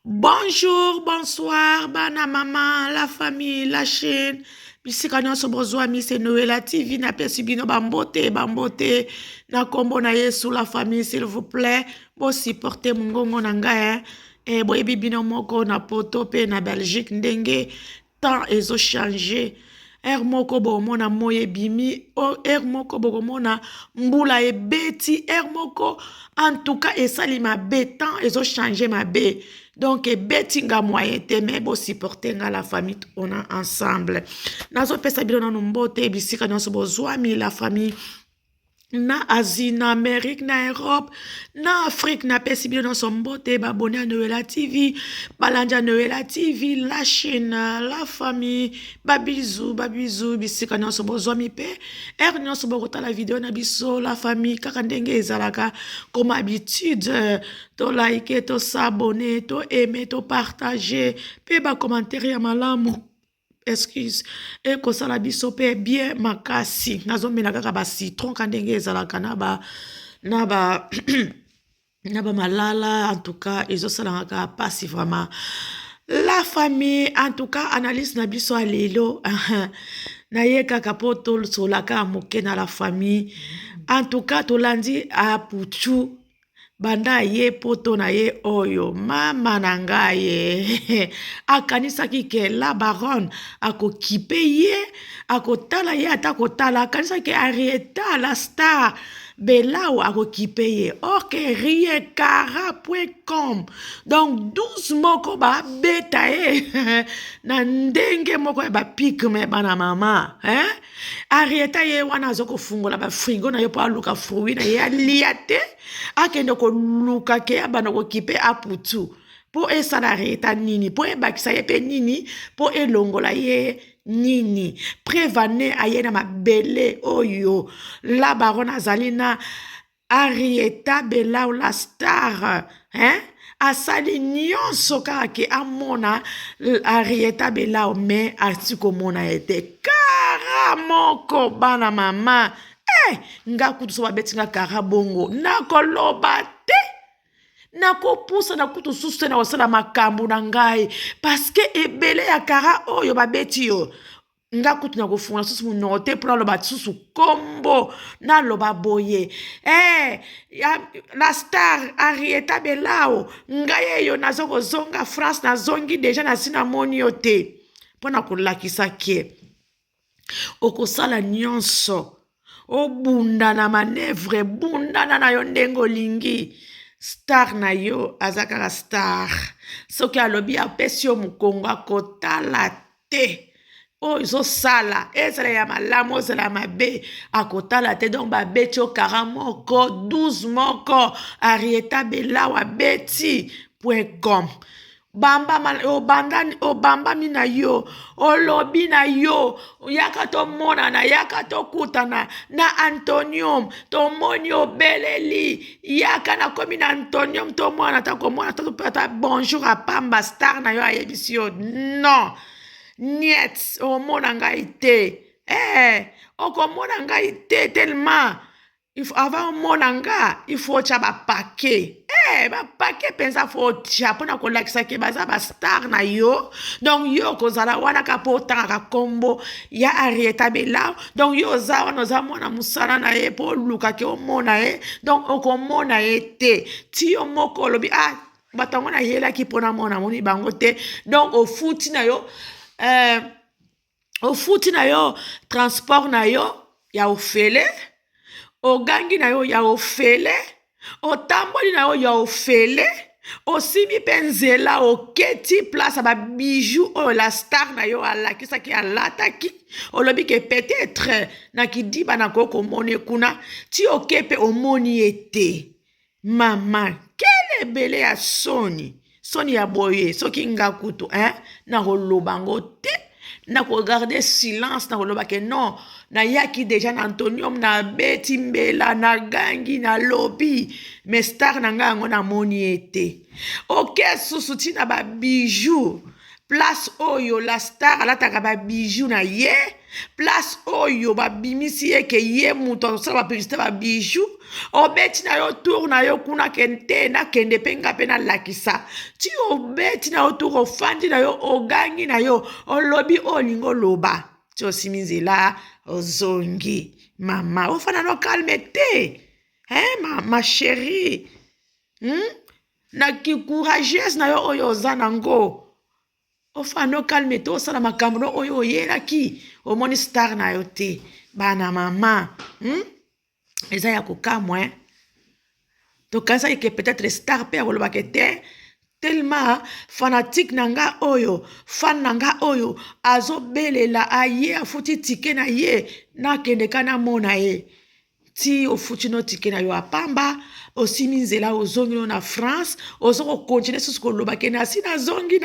Bonjour, bonsoir, bana maman, la famille, la chaîne. Bisika nyonso bozwami se Noela TV napesi bino bambote bambote na kombo na Yesu la famille s'il vous plaît bosupporte mongongo na ngai eh, boyebi bino moko na poto mpe na Belgique ndenge temps ezo changer heure moko bokomona moi ebimi heure moko bokomona mbula ebeti heure moko en tout cas esali mabe temps ezo changer mabe donc ebeti nga moyen te mais bosupporte nga la famille on a ensemble nazopesa bino nanu mbote bisika nyonso bozwami la famille na Asie, na Amérique, na Europe, na Afrique, napesi bino nyonso mbote, babone ya Noela TV, balandi ya Noela TV, la chaîne, la famille, babizu, babizu, bisika nyonso bozwami mpe heure nyonso bokotala video na biso la famille, kaka ndenge ezalaka comme habitude, to like, to s'abonner, to aimer, to partager, mpe ba commentaire ya malamu. Excuse ekosala biso mpe bien makasi nazomela kaka ba citron ka ndenge ezalaka na ba na ba na ba malala en tout cas ezosalaka kaka mpasi vraiment la famille en tout cas analyse na biso ya lelo naye kaka mpo tosolaka moke na la famille en tout cas tolandi apuchu Banda aye poto na ye oyo mama na ngai eh, akanisaki ke la baronne akokipe ye akotala ye ata kotala akanisaki ke Arietta la star Belau akokipe ye or ke rien kara point com donc 12 moko babeta ye na ndenge moko ya bapike me bana mama hein? Arieta ye wana aza kofungola bafrigo na ye mpo aluka fruit na ye alia te akende koluka ke abanda kokipe aputu mpo esala Arieta nini mpo ebakisa ye mpe nini mpo elongola ye nini prevane aye na mabele oyo la baronne azali na Arietta Belau la star hein asali nyonso kaka ke amona Arietta Belau mais asi komona ye te kara moko bana mama eh nga kutu so babeti nga kara bongo nakoloba te nakopusana kutu susu te nakosala makambo na ngai parceke ebele ya kara oyo babeti yo nga kutu nakofungola susu monoko te mpo naloba susu kombo naloba boye eh, ya, la star arieta belao ngai eyo naza kozonga france nazongi deja nasi namoni yo te mpo na kolakisa ke okosala nyonso obunda na manevre bundana na yo ndenge olingi star na yo aza kaka star soki alobi apesi yo mokongo akotala te oyo ezosala ezala ya malamu ozala ya mabe akotala te donc babeti yo kara moko 12 moko arieta belaw abeti point com obambami na yo olobi na yo yaka tomonana yaka tokutana na antonium tomoni obeleli yaka nakomi na antonium tomona ata komona ata bonjour apamba star na yo ayebisi yo non niet omona ngai te eh, okomona ngai te tellement avant omona nga il faut otya bapake eh, bapake mpenza fo otya mpona kolakisa ke baza bastar na yo donc yo okozala wana kaka mpo otangaka nkombo ya arieta belau donc yo oza wana oza mwana mosala na ye mpo oluka ke omona ye donc okomona ye te ti yo moko olobi ah bato yango nayelaki mpo namona moni bango te donc ofuti na yo eh, ofuti na yo transport na yo ya ofele ogangi na yo ya ofele otamboli na yo ya ofele osimbi mpe nzela oketi place ya babiju oyo la star na yo alakisaki alataki olobi ke peut-être na kidiba nakoki komona ye kuna ti oke mpe omoni ye te Mama quel ebele ya soni soni ya boye soki nga kutu hein nakoloba ngo te nakogarde silence nakoloba ke non nayaki deja na antonium nabeti mbela nagangi nalobi mais star na ngai yango namoni ye te oke susu ntina babijou. Place oyo la star alataka ba bijoux na ye, place oyo babimisi ye ke ye moto akosala ba publicité ba bijoux, obeti na yo tour na yo kuna ke te nakende mpe nga mpe nalakisa. Ti obeti na yo tour, ofandi na yo, ogangi na yo, olobi oyo olingi oloba, ti osimi nzela ozongi. Mama, ofanda no calme te, hein, ma chérie, Na ki courageuse na yo oyo oza nango, ofanda no calme te, osala makambo no oyo oyelaki, omoni star na yo te. Bana mama, Eza ya kokamwa, hein? Tokanisaki ke peut-être star mpe akolobaka te, tellement fanatique na nga oyo, fan na nga oyo azobelela, aye afuti ticket na ye, nakende ka namona ye. Ti ofuti no ticket na yo ya pamba, osimi nzela ozongi no na France, ozo ko continuer susu koloba ke nasi nazongi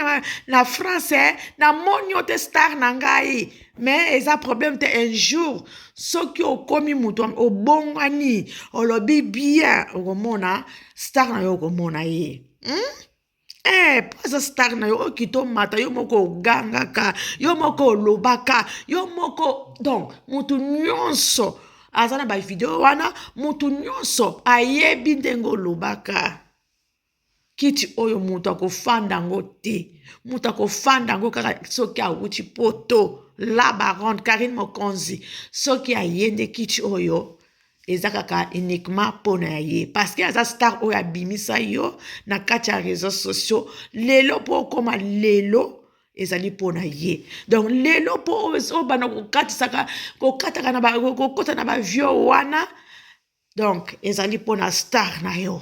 na France, eh, namoni yo te star na ngai. Mais eza problème te, un jour soki okomi moto obongwani, olobi bien, okomona star na yo, okomona ye. Po aza star na yo, okita omata, yo moko ogangaka, yo moko olobaka, yo moko. Donc motu nyonso aza na bavideo wana, motu nyonso ayebi ndenge olobaka. Kiti oyo moto akofanda yango te, moto akofanda yango kaka soki awuti poto. La baronne Karine Mokonzi, soki aye nde kiti oyo eza kaka uniquement mpona ya ye, parce que aza star oyo abimisa yo na kati ya réseaux sociaux. Lelo mpo okóma lelo ezali mpona ye. Donc lelo mpo obanda kokatisaka, kokataka na kokota na bavio wana, donc ezali mpona star na yo.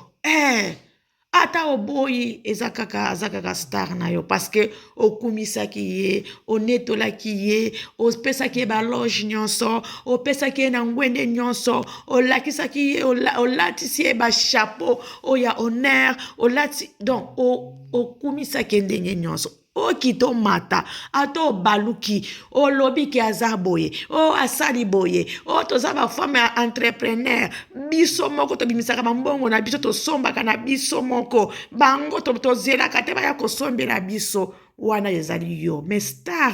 Ata oboyi, eza kaka, aza kaka star na yo, parce que okumisaki ye, onetolaki ye, opesaki ye baloge nyonso, opesaki ye na ngwende nyonso, olakisaki ye, olatisi ye bachapeau oyo ya honneur, olati. Donc okumisaki ye ndenge nyonso. Okita omata, ata obaluki, olobi ke aza boye, o asali boye, o toza bafemme ya entrepreneur, biso moko tobimisaka bambongo na biso, tosombaka na biso moko, bango tozelaka te baya kosombela biso. Wana ezali yo. Mais star,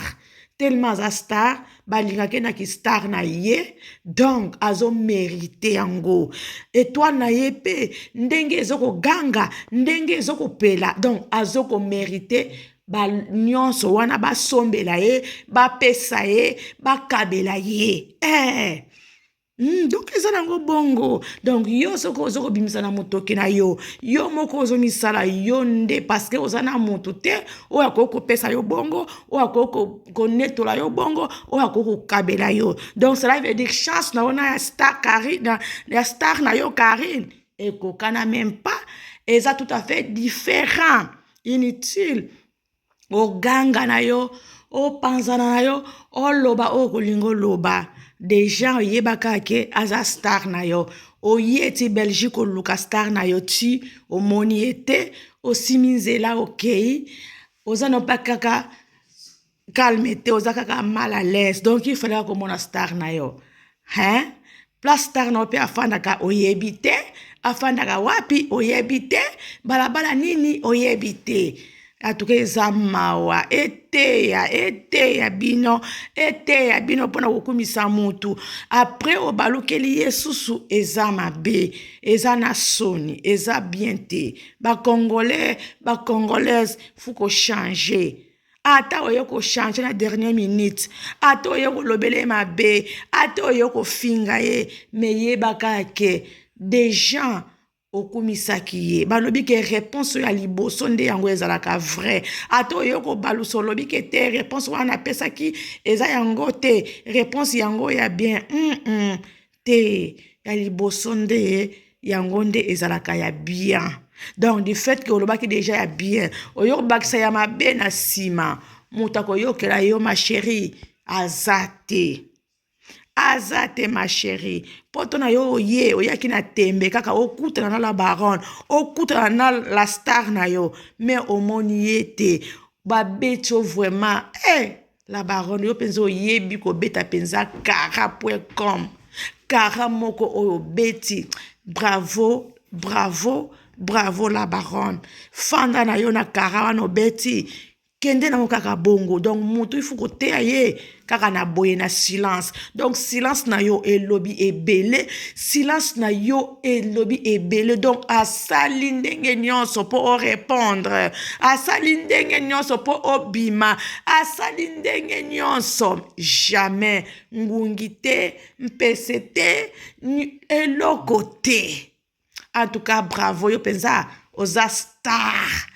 tellement aza star, balingaki naki star na ye, donc azomérite yango. Étoile na ye mpe ndenge ezokoganga, ndenge ezokopela, donc azokomérite ba nyonso wana, basombela ye, bapesa ye, bakabela ye. Donc eza nango bongo. Donc yo soki oza kobimisa na motoki na yo, yo moko ozomisala yo nde, parce que oza na motu te oyo akoki kopesa yo bongo, oyo akoki konetola yo bongo, oyo akoki kokabela yo. Donc cela veut dire chance na yo na ya star Karine, na ya star na yo Karine ekokana même pas, eza tout à fait différent. Inutile oganga na yo, opanzana na yo, oloba oyo kolinga oloba. Déjà oyebaka ke aza star na yo, oye ti Belgique oluka star na yo, ti omoni ye te, osimi nzela okei, oza no mpa kaka calme te, oza kaka mal à l'aise. Donc il fallait komona star na yo, hein? Place star na yo mpe afandaka oyebi te, afandaka wapi oyebi te, balabala nini oyebi te. Atuka eza mawa. Eteya, eteya bino, eteya bino mpona kokumisa mutu, après obalukeli ye susu, eza mabe, eza na soni, eza bien te. Bacongolais, bacongolaise, faut kochanger. Ata oye kochanger na dernière minute, ata oye kolobela ye mabe, ata oye kofinga ye, me yebaka ke déjà okumisaki ye. Balobi ke réponse oyo ya liboso nde yango ezalaka vrai. Ata oye kobalusa, olobi ke te, réponse wana napesaki eza yango te, réponse yango ya bien, te, ya liboso nde yango nde ezalaka ya bien. Donc du fait ke olobaki déjà ya bien, oyo kobakisa ya mabe na nsima, moto akoyokela yo, ma chérie, aza te, aza te, ma chérie. Poto na yo oye, oyaki na tembe kaka okutana na la baronne, okutana na la star na yo, mais omoni ye te, babeti yo vraiment. La baronne, yo mpenza oyebi kobeta mpenza kara point com, kara moko oyo obeti. Bravo, bravo, bravo la baronne. Fanda na yo na kara wana obeti. Kende nango kaka bongo. Donc moto il faut koteya ye kaka na boye na silence. Donc silence na yo elobi ebele, silence na yo elobi ebele. Donc asali ndenge nyonso mpo orépondre, asali ndenge nyonso mpo obima, asali ndenge nyonso, jamais ngungi te, mpese te, eloko te. En tout cas bravo, yo mpenza oza star.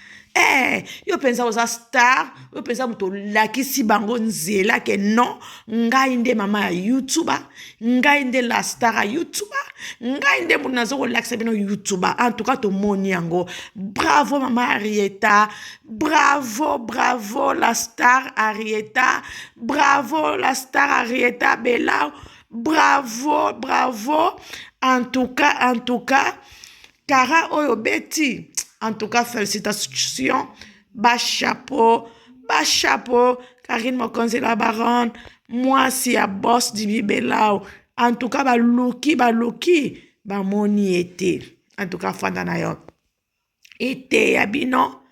Yo mpenza oza star, yo mpenza moto olakisi bango nzela ke non, ngai nde mama ya youtuber, ngai nde la star ya youtuber, ngai nde moto naza kolakisa bino youtuber. En tout cas tomoni yango. Bravo mama Arieta, bravo, bravo la star Arieta, bravo la star Arieta Belau, bravo, bravo. En tout cas, en tout cas kara oyo beti, en tout cas félicitations, bachapeau, bachapeau. Karine Mokonzi la baronne, mwasi ya boss Dimi Belao. En tout cas baluki, baluki, bamoni ete. En tout cas fanda na yo, eteya bino,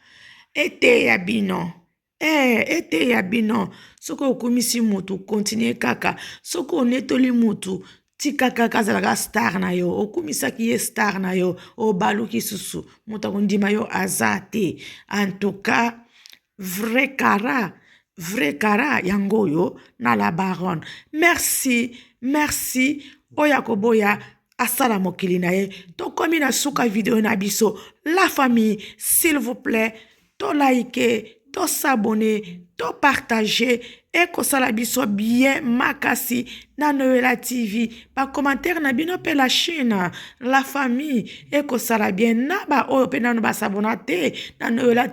eteya bino, eteya bino. Soki okumisi mutu, continue kaka. Soki onetoli mutu, tika kaka azalaka star na yo. Okumisaki ye star na yo, obaluki susu, moto akondima yo aza te. En tout cas vrai kara, vrai kara yango oyo na la baronne. Merci, merci. Oyo akoboya asala mokili na ye. Tokomi na suka video na biso la famille. S'il vous plaît, tolike, tosabonner, topartager, ekosala biso bien makasi na Noela TV. Bacommentaire na bino mpe la chaîne, la famille, ekosala bien na baoyo mpe nano basabona te na Noela,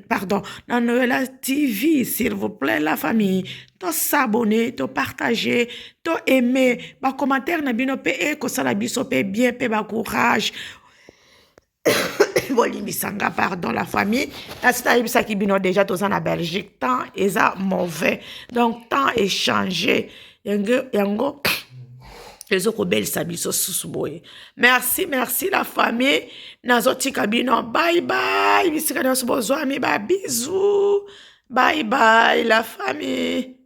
pardon, na Noela TV. S'il vous plaît la famille, tosabonner, topartager, toaimer. Bacommentaire na bino mpe ekosala biso mpe bien mpe bacourage. Bolimbisanga, pardon la famille. Nasi nayebisaki bino déjà, toza na Belgique, temps eza mauvais, donc temps échange yango ezokobelisa biso susu boye. Merci, merci la famille. Nazotika bino, bye bye, bisika nyonso bozwami, babisous, bye bye la famille.